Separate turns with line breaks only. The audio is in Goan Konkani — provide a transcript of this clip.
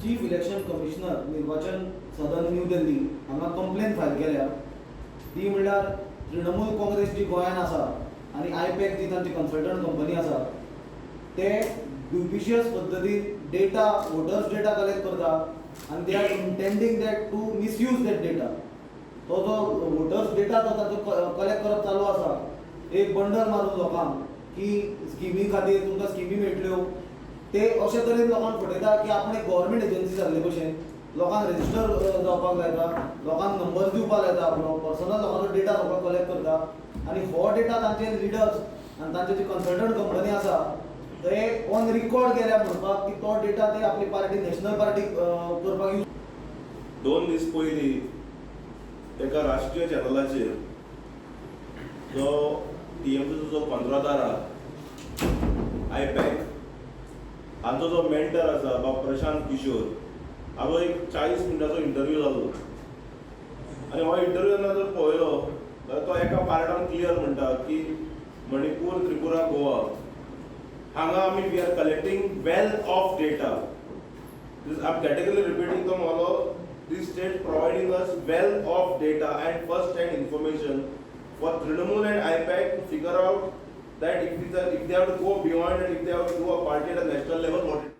चीफ इलेक्शन कमिशनर, निर्वाचन सदन, न्यू दिल्ली हांगा कंप्लेन फायल केल्या. ती म्हणल्यार तृणमूल काँग्रेस जी गोंयांत आसा आनी आयपॅक जी तांची कन्सल्टंट कंपनी आसा, ते ड्युबिशियस पद्दतीन डेटा, वोटर्स डेटा कलेक्ट करता आनी they are intending that to misuse that data. तो जो वोटर्स डेटा तो तांचो कलेक्ट करप चालू आसा, एक बंडल मारून लोकांक की स्किमी खातीर तुमकां स्किमी मेळटल्यो. ते अशे तरेन लोकांक फटयता की आपण एक गव्हर्मेंट एजन्सी जाल्ले भशेन लोकांक रेजिस्टर जावपाक लायता, लोकांक नंबर दिवपाक लायता, आपलो पर्सनल लोकांचो डेटा सगळो कलेक्ट करता आनी हो डेटा तांचे लिडर्स आनी तांचे जी कन्सल्टंट कंपनी आसा, ते ऑन रिकॉर्ड गेल्या म्हणपाक की तो डेटा ते आपली पार्टी, नॅशनल पार्टी करपाक यूज
2 दीस पयलीं एका राष्ट्रीय चॅनलाचेर जो टीएमसीचो जो कंत्रादार आहा, आयपॅक, हांचो जो मेंटर आसा बाब प्रशांत किशोर, हाचो एक 40 मिनटाचो इंटरव्यू जालो. आनी हो इंटरव्यू जेन्ना जर पळयलो जाल्यार तो एका पार्टान क्लियर म्हणटा की मणिपूर, त्रिपुरा, गोवा हांगा आमी we are collecting wealth of data. This I'm categorically repeating the model. This state providing us wealth of data and first-hand information for Trinamool and IPAC to figure out that if they have to go beyond and if they have to do a party at a national level, what it